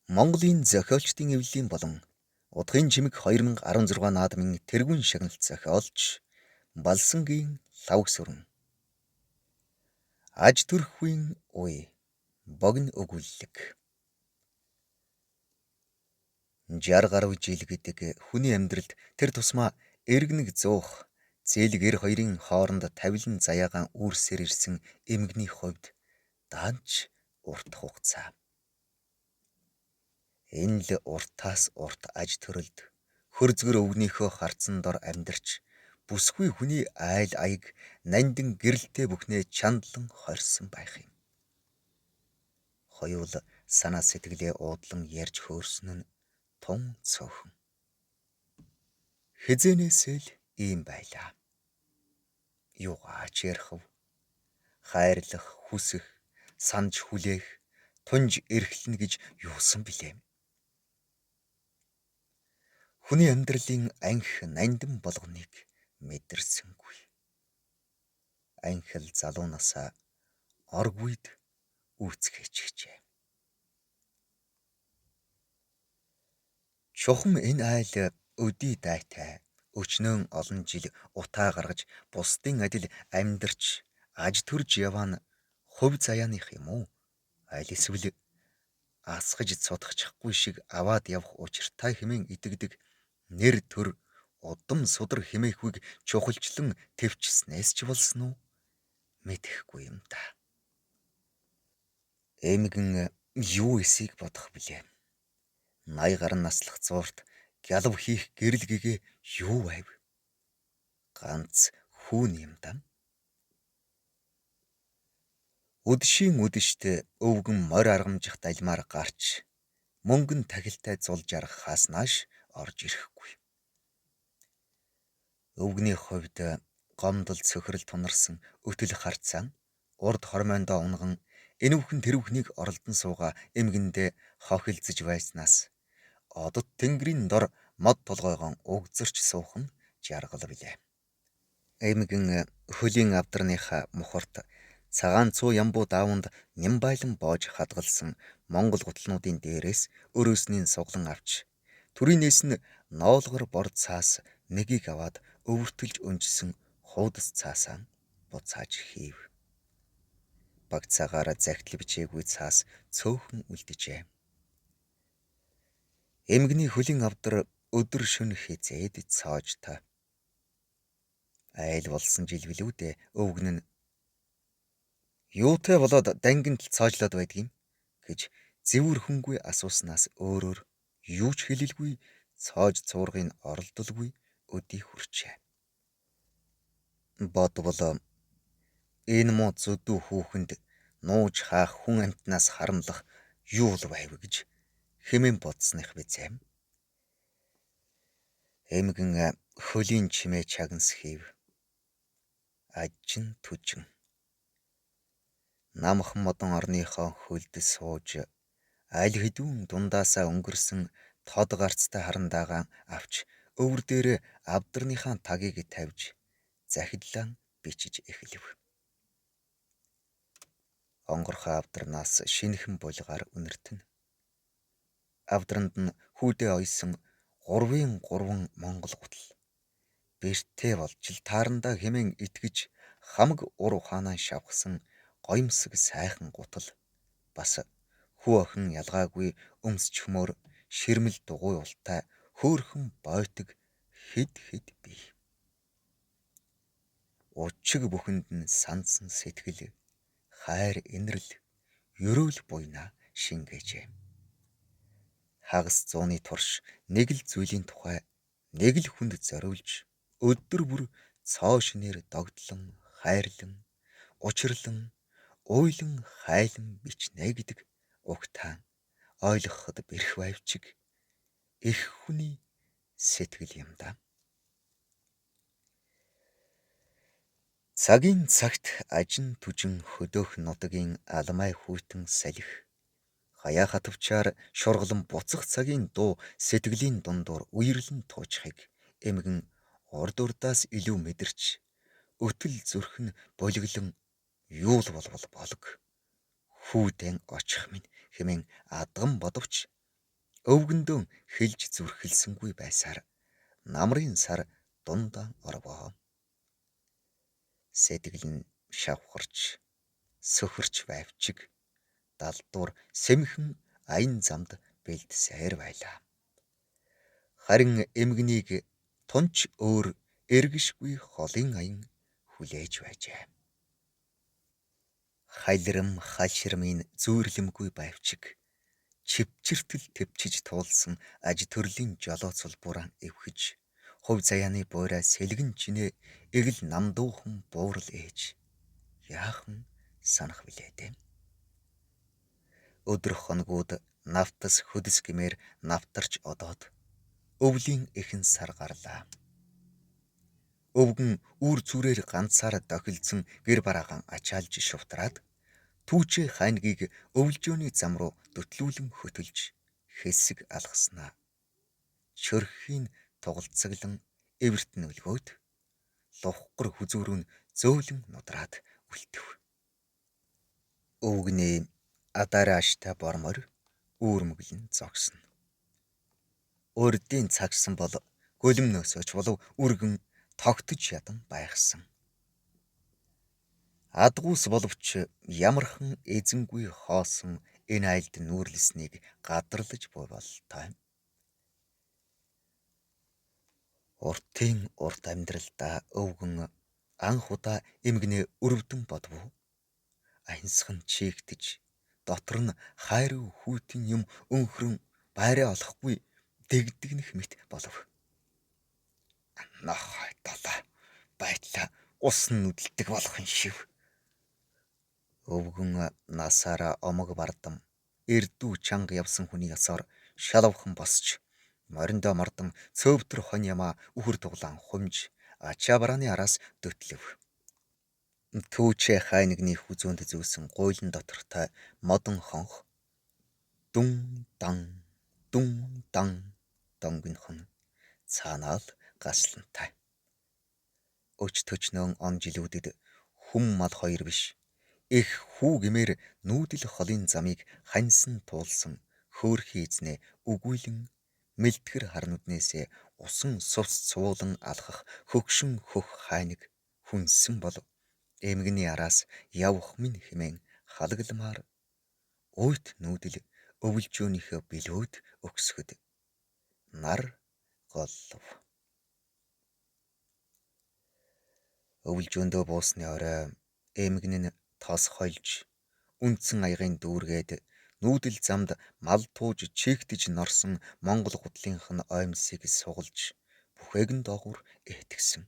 Монголын зохиолчдын эвлэлийн болон Удахын чимэг 2016 наадмын тэргүүн шагналт зохиолч Балсангийн Лхавгсүрэн. Аж төрөхгүй үе богино өгүүллэг. 60 гаруй жил гэдэг хүний амьдралд тэр тусмаа эргэнэг зөөх зээлэг 92-ын хооронд тавилан заяагаан үүрсээр ирсэн эмгэний хувьд даанч урт хугацаа. Энэ л уртаас урт аж төрөлд хөрзгөр өвгнийхөө харцан дор амьдарч бүсгүй хүний айл аяг нандин гэрэлтэй бүхнээ чандлан хорьсон байх юм. Хоёул санаа сэтгэлээ уудлан ярьж хөөрсөн нь тун цөөхөн. Хэзээнээсээ л ийм байлаа. Юугаач ярих вэ? Хайрлах, хүсэх, санаж хүлээх, тунж эрхлэнэ гэж юусан билээ. Хүний амьдралын анх нандин болгоныг мэдэрсэнгүй. Анхил залуу насаа оргүйд үүцгээчихжээ. Чухам энэ айл өдий дайтай өчнөөн олон жил утаа гаргаж бусдын адил амьдарч аж төрж яваа нь хувь заяаных юм уу? Аль эсвэл асгаж цутгачихгүй шиг аваад явах учиртай хэмээн итгэдэг нэр төр удам судар хэмээхүйг чухалчлан тэвчснээс ч болсон уу? Мэдэхгүй юм да. Эмгэн юу эсийг бодох билээ. 80 гарan наслах зуурт гялав хийх гэрэл гэгээ юу байв? Ганц хүүн юм даа. Үдшийн үдэшт өвгөн морь аргамжих далмаар гарч мөнгөн тахилтай зулж аргахаас нааш орж ирэхгүй. Өвгний хувьд гомдол цөхрөл тунарсан өтөл харцаан урд хормойндоо унган энүүхэн тэрвхнийг оролдон суугаа эмгэндээ хохилцож байснаас одод тэнгэрийн дор мод толгойгон угзарч суух нь жаргал билээ. Эмгэн хөлийн авдарныхаа мухарт цагаан цуу ямбуу даавунд нямбайлан боож хадгалсан монгол гутлнуудын дээрээс өрөөсний суглан авч төрийнээс нь ноолгор бор цаас нэгийг аваад өвөртөлж өнжсөн хуудас цаасаа буцааж хийв. Багцаагаараа загтал бичээгүй цаас цөөхөн үлджээ. Эмгэний хөлийн авдар өдөр шөнө хизээд цоож та. Айл болсон жил билүү дээ өвгөн нь юутай болоод дангинд л цоожлоод байдгийм гэж зэвүүрхэнгүй асууснаас өөрөөр юу ч хэлэлгүй цоож цуургыг оролдолгүй өдий хүрчээ. Бодвол энэ муу зүдүү хүүхэнд нууж хаах хүн амьтнаас харамлах юу л байв гэж хэмээн бодсоных бизээ. Эмгэн хөлийн чимээ чагнас хийв. Ажин түжин. Намхан модон орныхоо хөлд сууж аль хэдүүн дундаасаа өнгөрсөн тод гарцтай харандаагаан авч өвөр дээр авдарныхаа тагийг тавьж захидлан бичиж эхлэв. Онгорхой авдарнаас шинэхэн булгаар үнэртэн. Авдранд нь хүүдээ ойсон 3-ын 3 монгол гутал. Бэртээ болж л таарандаа хэмээн итгэж хамаг ур ухаанаа шавхсан гоёмсог сайхан гутал бас хүү охин ялгаагүй өмсчхмөр ширмэл дугуй ултай хөөхөн бойтог хэд хэд бий. Учиг бүхэнд нь сандсан сэтгэл хайр инрэл ерөөл буйна шингээжээ. Хагас зууны турш нэг л зүйлийн тухай нэг л хүнд зориулж өдөр бүр цоо шинээр догдлон хайрлан учирлан уйлан хайлан бичнэ гэдэг угтаан ойлгоход бэрх байвчиг эх хүний сэтгэл юм да. Цагийн цагт ажин түжин хөдөөх нутгийн алмай хүйтэн салхи хаяа хатвчаар шургалан буцах цагийн дуу сэтгэлийн дундуур үерлэн туужхыг эмгэн урд урдаас илүү мэдэрч өтөл зүрх нь болиглон юу л болбол болог хүүдэн очих минь хэмээн адган бодовч Өвгөндөө хэлж зүрхэлсэнгүй байсаар намрын сар дундаа орвоо. Сэтгэл нь шавхарч сөхөрч байвчиг далдуур сэмхэн аян замд бэлдсээр байлаа. Харин эмгэнийг тунч өөр эргэшгүй холын аян хүлээж байжээ. Халирам халширмын зүйрлэмгүй байвчиг чивчэртэл тэвчиж туулсан аж төрлийн жолоо цулбуураа эвхэж хувь заяаны буйраа сэлгэн чинээ эгэл намдуухан буурал ээж яахан санах билээ дээ. Өдөр хоногуд навтас хөдөс гэмээр навтарч одоод өвлийн эхэн сар гарлаа. Өвгөн үүр зүрээр ганцаараа дохилдсон гэр бараагаан ачаалж шувтраад түүчээ хайнгийг өвлжөөний зам руу дөтлүүлэн хөтөлж хэсэг алгаснаа. Чөрхийн тугалцаглан эвэрт нь өлгөөд лувхгар хүзүүрүүн зөөлөн нудраад үлдэв. Өвгний адаарай аштай бормор үүрмэглэн зогсно. Урдын цагсан бол гөлмнөөсөөч болов үргэн тогтож ядан байхсан. Адгуус боловч ямархан эзэнгүй хоосон энэ айлд нүүрлэснийг гадарлаж буй бололтой. Уртын урт амьдралдаа өвгөн анх удаа эмгэнээ өрөвдөн бодов уу? Аянсах нь чийгтэж дотор нь хайр хүйтэн юм өнхрөн байраа олохгүй дэгдэгнэх мэт болов. Нохой долоо байтлаа ус нүдэлдэг болох юм шив. Өвгөн насаараа омог бардам эрдүү чанга явсан хүний ёсоор шалавхан босч мориндоо мордон цөөвтөр хонь ямаа үхэр туглаан хумж ачаа барааны араас дөтлөв. Түүчээ хайнагны хүзүүнд зүүсэн гуйлан дотортой модон хонх дүн дан дүн дан донгинохон цаанаал гаслантай. Өч төчнөөн он жилүүдэд хүм мал хоёр биш эх хүү гэмээр нүүдэл холын замыг ханьсан туулсан хөөрхий эзнээ үгүйлэн мэлтгэр харнууднээсээ усан сувс цуулан алхах хөгшин хөх хайнаг хүнсэн бол эмгэний араас явах минь хэмээн халагламаар уйт нүүдэл өвлжөөнийхөө билөөд өгсөхөд нар голлов. Өвлжөөндөө буусны орой эмгэн нь тос хольж үндсэн аягын дүүргээд нүүдэл замд мал тууж чийгтэж норсон монгол гудлынх нь оймсыг сугалж бүхээг нь доогуур ээтгсэн.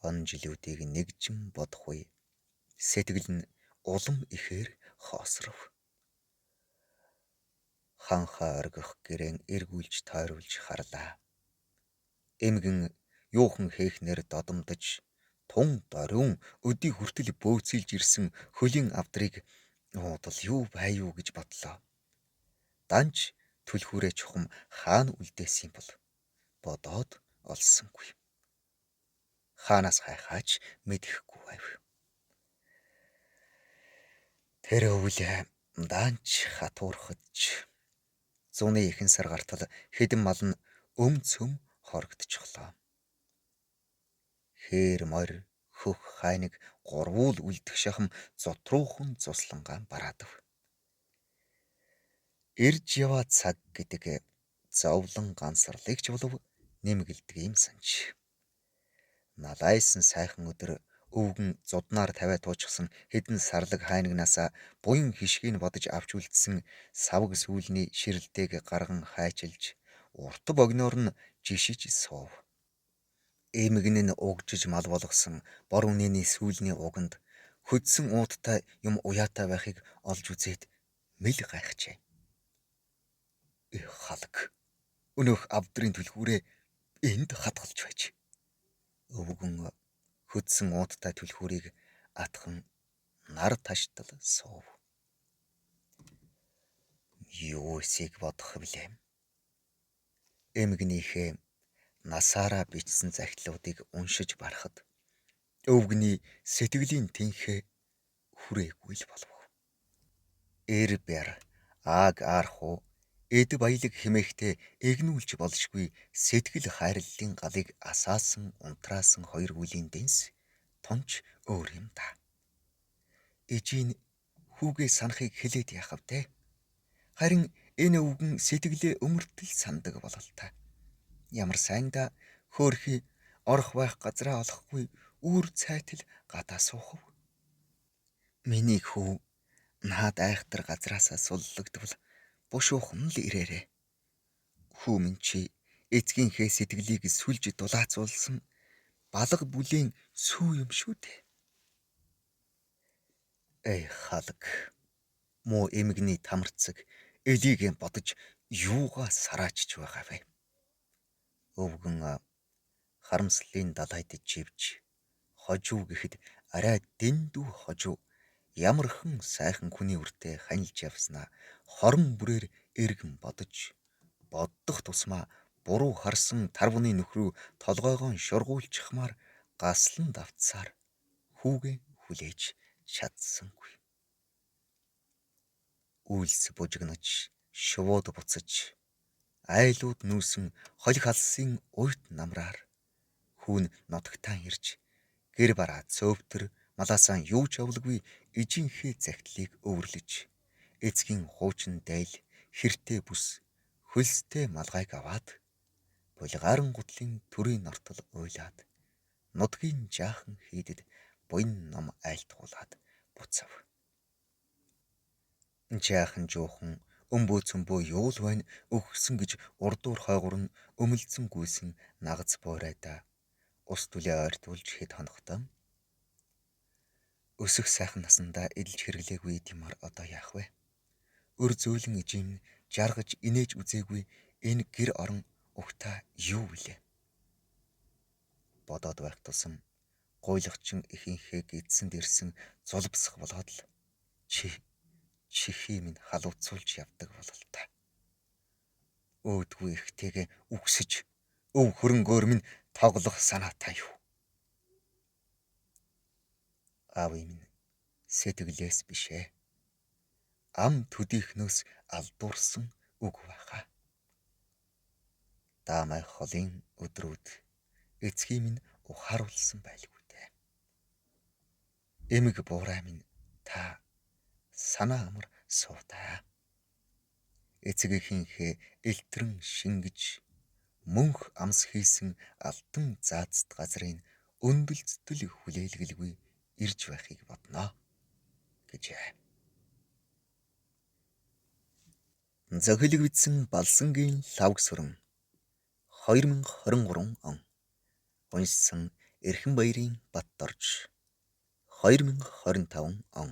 Он жилүүдийг нэгжин бодохгүй сэтгэл нь улам ихээр хоосров. Ханхаа оргих гэрээн эргүүлж тойруулж харлаа. Эмгэн юухан хээхнэр додомдож тун дориун өдий хүртэл бөөцөлж ирсэн хөлийн авдрыг уудал юу бай юу гэж бодлоо. Данч түлхүүрээ чухам хаана үлдээсэн бол бодоод олсонгүй. Хаанаас хайхаач мэдэхгүй байв. Тэр өвөл даанч хатуурхаж зуны ихэнх сар гартал хэдэн мал нь өм цөм хорогдчихлоо. Хээр морь хөх хайнаг гурвуул үлдэх шахам зутруухан цуслангаан бараадав. Ирж яваа цаг гэдэг зовлон гансарлыг ч болов нэмгэлдэг юм санж. Налайсан сайхан өдөр өвгөн зуднаар тавиа туучсан хэдэн сарлаг хайнагнаасаа буян хишгийг бодож авч үлдсэн савг сүүлний ширэлтэйг гарган хайчилж урт богиноор нь жишиж суув. Эмгэн нь угжиж мал болгосон бор үнэний сүүлний уганд хөдсөн ууттай юм уяатай байхыг олж үзээд мэл гайхжээ. Эх халаг. Өнөөх авдрын түлхүүрээ энд хадгалж байж. Өвгөн хөдсөн ууттай түлхүүрийг атхан нар таштал суув. Юу эсийг бодох билээ. Эмгэнийхээ насаараа бичсэн захидлуудыг уншиж барахад өвгөний сэтгэлийн тэнхээ хүрээгүй л болов. Эр бяр, аг архуу, Эд баялаг хэмээхдээ эгнүүлж болшгүй сэтгэл хайрлалын галыг асаасан унтраасан хоёр гүлийн дэнс тунч өөр юм да. Ээжийн хүүгээ санахыг хэлээд яах вэ? Харин энэ өвгөн сэтгэлээ өмөртөл сандаг бололтой. Ямар сайн да хөөрхий орох байх газраа олохгүй үүр цайтал гадаа суух. Миний хүү наад айхтар газраасаа суллагдвал бушуухан л ирээрээ. Хүү минь чи эцгийнхээ сэтгэлийг сүлж дулаацуулсан балга бүлээн сүү юм шүү дээ. Эй халаг муу эмгний тамарцаг элийг бодож юугаа сараачж байгаа вэ? Өвгөн харамслын далайд живж хожуу гэхэд арай дэндүү хожуу ямархан сайхан хүний үртэй ханилж явснаа хорон бүрээр эргэн бодож боддох тусмаа буруу харсан тарвны нөхрөө толгойгоо шургуулчихмаар гаслан давтсаар хүүгээ хүлээж чадсангүй. Үйлс бужигнаж шувууд буцаж айлууд нүүсэн холих алсын уйт намраар хүүн нутагтаа ирж гэр бараа цөөвтөр малаасаа юу ч авалгүй ижинхээ захидлыг өвөрлөж эцгийн хуучин дайл хэртэ бүс хөлстэй малгайг аваад булгаарын гутлын төрийн нортол уйлаад нутгийн жаахан хийдэд буян ном айлтгуулад буцав. Жаахан жуухан өмбөө цөмбөө юул байна өгсөн гэж урдуур хойгуур нь өмөлдсөн гүйсэн нагаз буурайдаа ус түлээ ойртуулж хэд хоногтой өсөх сайхан насандаа эдэлж хэрэглээгүй юмар одоо яах вэ? Өр зөөлөн ижим жаргаж инээж үзээгүй энэ гэр орон угтаа юу вүлээ? Бодоод байх тусам гуйлагчин ихэнхээ гидсэнд ирсэн зулбсах болоод л чи чихий минь халууцуулж явдаг бололтой. Өөдгүй ихтэйгээ үгсэж өв хөрөнгөөр минь тоглох санаатай юу? Аавын минь сэтгэлээс биш ээ. Ам төдийхнөөс алдуурсан үг байхаа. Даамай холын өдрүүд эцгийн минь ухааруулсан байлгүй дээ. Эмэг буурай минь та санаа амар суудаа. Эцэгийнхээ элтрэн шингэж мөнх амс хийсэн алтан заацд газрын өндөлцтөл хүлээлгэлгүй ирж байхыг бодноо гэжээ. Зохилог бичсэн Балсангийн лавг сүрэн 2023 он. Уншсан Эрхэн Баярын Батдорж 2025 он.